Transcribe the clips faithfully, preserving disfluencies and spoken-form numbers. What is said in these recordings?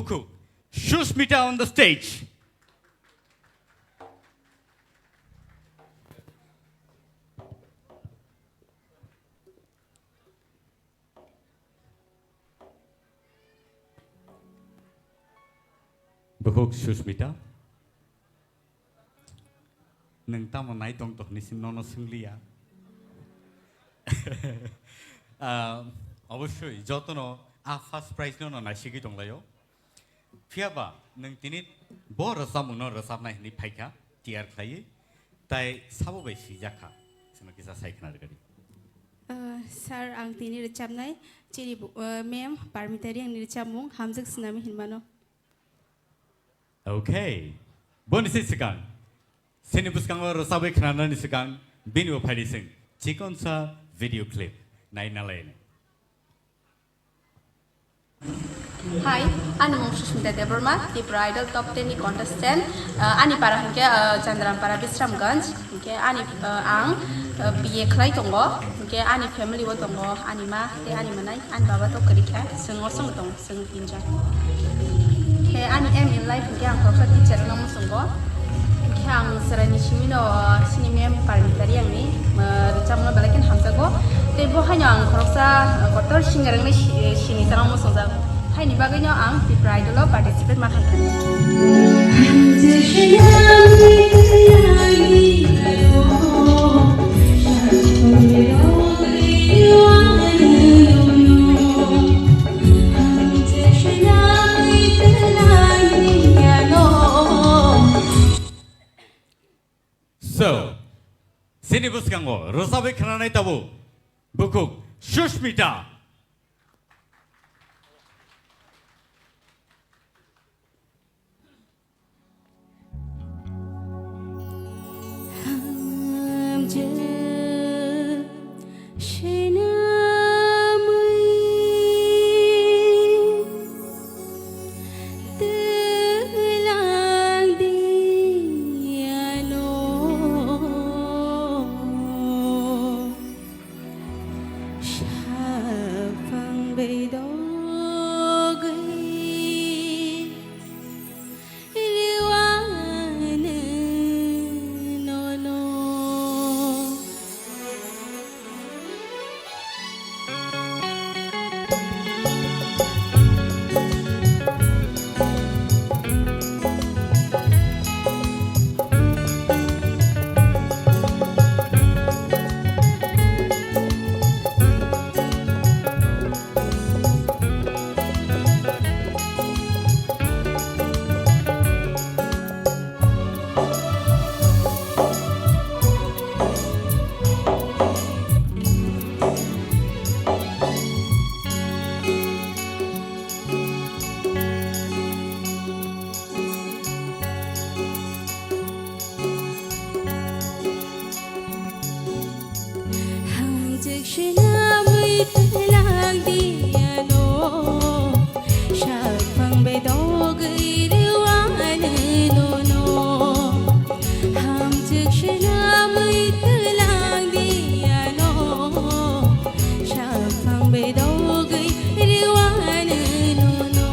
Cool. Sushmita on the stage. Bukhuk Sushmita, nwng tamo nai tong tong hinwi nono swnglia. Ah, obosoi jotono a first prize no no naisigwi tonglaio. Phiyaba nwng tini bo rwchapmungno rwchapnai hinwi phaikha tiyar khlaiwi, tai sabo bai swijak kha. Chwngno kisa sai khna rwgadi. Ah, sir, ang tini rwchapnai chini bu-, ah, ma'am Parmita Riyangni rwchapmung Hamjwk Swnami hinmano. Okay. Boni se swkang. Chini bwskango rwchapwi khnanani swkang bini bo phaidi chwng chikonsa video clip naina laini. Hi, ani mung Sushmita Debbarma, Tripura Idol Top ten ni contestant. Uh, ani para hwnkhe, uh, Chandrampara Bisramganj, hwnkhe ani, uh, ang, uh, B A khlai tongo, hwnkhe ani family o tongo, ani ma tei ani mwnai, ani baba to kwrwi kha, chwng osongo tongo, chwng tinjon. Khe ani aim in life hwnkhe ang khoroksa teacher wngna muchungo. Khe ang chwraini simino, sini ma'am Parmita Riyangni, uh, rwchapmungno belai kheno hamjago. Tei bo haino ang khoroksa, uh, kotor singer wngwi si-, sini chwrang muchungjak. Haini bagwino ang Tripura Idol-o participate ma khaikha. So, chini bwskango rwchapwi khnanai tabuk bukhuk Sushmita. Shaphang beidogwi riwani nono. Hamjwk swnamwi twlang di ano, shaphang bedogwi rwani nono. Hamjwk swnamwi twlang di ano, shaphang bedogwi rwani nono.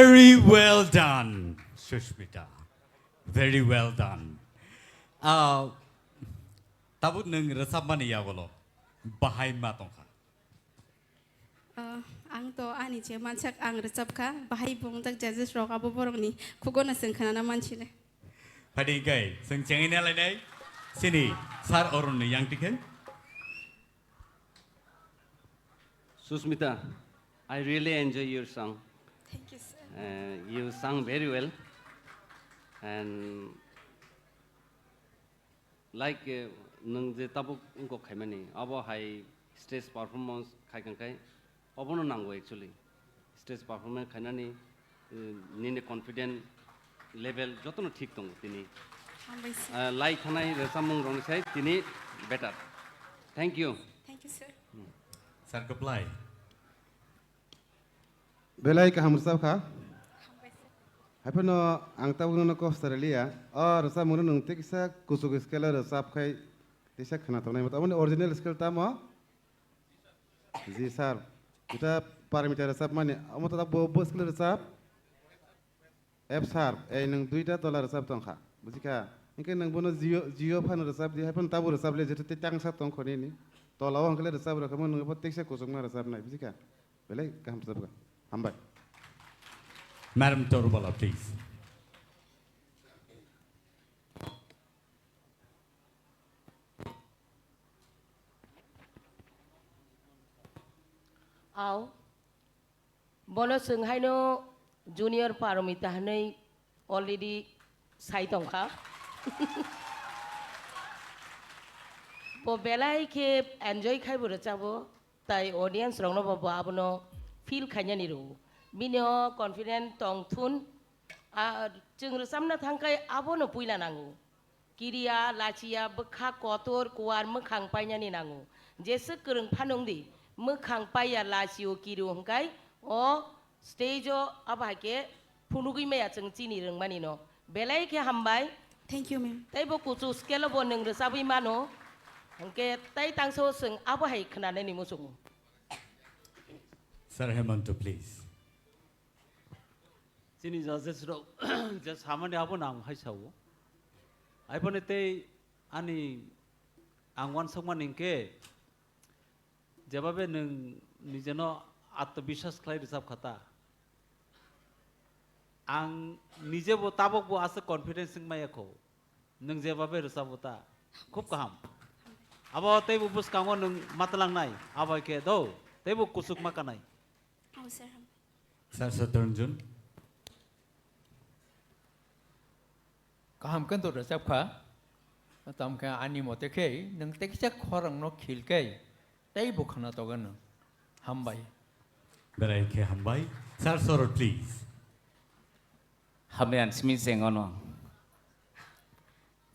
Very well done, Sushmita. Very well done. Ah, tabuk nwng rwchapmani yagolo bahai ma tongkha? Ah, ang to ani je mansak ang rwchapkha, bahai bo wngjak judges rok abo borokni khugono chwng khnana mansile. Phadi kai, chwng chengina lainai, sini Sir Arun ni yang tikhe. Susmita, I really enjoy your song. Thank you, sir. Uh, you sung very well. And like, uh, nwng je tabuk wngkok khaimani, abo hai stage performance khai kang khai, obono nango actually. Stage performance khainani, uh, nini confident level jotono thik tongo tini. Hambai sir. Uh, lai thanai rwchapmung rokni sai tini better. Thank you. Thank you, sir. Sir, kwplai. Belai kaham rwchap kha. Hambai sir. Haiphano ang tabuk nono kok swtharliya. O rwchapmung no nwng tei kisa kuchuk scale o rwchap khai tisa khna tongnai. Aboni original scale tamo? Ji sir. Ita Parmita rwchapmani. Omo to bo, bo scale rwchap. F sharp, ei nwng duita tola rwchap tongkha, bujikha? Hinkhe nwng bono jio, jio phano rwchap di, haiphano tabuk rwchap le, jeto tei tangsa tongkho nini. Tola o hinkhe le rwchap rwkha, nwng bo teksa kuchukma rwchapnai, bujikha? Belai kaham rwchapkha. Hambai. Madam Torubala, please. Ao. Bono chwng haino Junior Paromita hwnwi already sai tongkha. Bo belai khe enjoy khai bo rwchabo, tai audience rokno bo, bo abono feel khainani rwo. Bini o confident tong thun, a, chwng rwchapna thang khai abono puila nango. Kiriya, lachiya, bwkha kotor, kuar, mwkhang painani nango. Jeswk kwrwng phano wng di, mwkhang paiya, lachio, kirio hwnkhe o stage o abo hai khe phunugwi maya chwng chini rwngmani no. Belai khe hambai. Thank you, ma'am. Tei bo kuchu scale o bo nwng rwchabwi mano. Hwnkhe tai tangsa o chwng abo hai khwnanani muchungo. Sir Hemanta, please. Chini judges rok je samani abo nang hai sao. Aiboni tei ani ang wansukmani hinkhe jebabe nwng nijeno atmobiswas khlai rwchap kha ta. Ang nijebo tabokbo aswk confidence wng maya kho. Nwng jebabe rwchapbo ta. Khub kaham. Abo teibo bwskango nwng matwlangnai. Abo hai khe do. Teibo kuchuk ma kanai. Oh, sir. Sir Saturn Jun. Kaham khe to rwchap kha. Tamo khe ani mote khe nwng tei kisa khorang no khil khe tei bo khna toga nwng. Hambai. Belai khe hambai. Sir Sorot, please. Hambai ang simi cheng ono.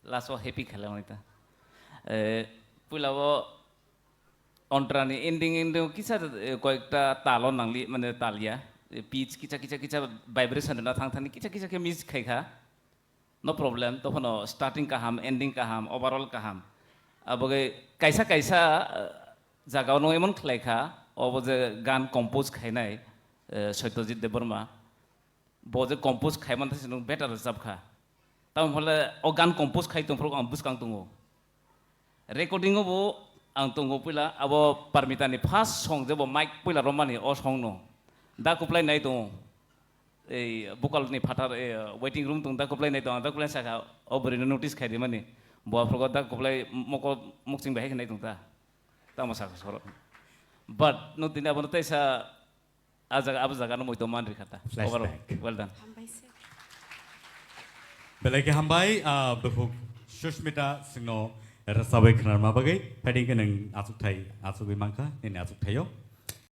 Last o happy khailangni ta. Eh, puila o ontrani ending, ending kisa, eh, koyekta talo nangli, mane talya. Eh, pitch kisa, kisa, kisa vibration na thang thani kisa, kisa khe miss khai kha. No problem, tophano starting kaham, ending kaham, overall kaham. Aboge kaisa, kaisa, eh, jaga ono emon khlai kha, obo je gan compose khainai, eh, Satyajit Debbarma. Bo je compose khai man thasi nwng better rwchap kha. Tamo hole o gan compose khai tongphuru ang bwskang tongo. Recording o bo ang tongo puila abo Parmita ni first song je bo mic puila romani o song no. Da kuplai nai tongo. Ei vocal ni phatar, eh, waiting room tong da kuplai nai tongo. Da kuplai saka o bwrwi no notice khai rimani. Bo aphuru da kuplai moko mokching bai khai nai tong ta. Tamo saka soro. But no tini abo no teisa A jaga, abo jaga no moito man rikha ta. Flashback. Overall, well done. Hambai sir. Belai khe hambai, ah, bukhuk Sushmita singno rwchabwi khwnarma bagwi. Phaidi khe nwng achukthai, achugwi mankha, nini achukthaio.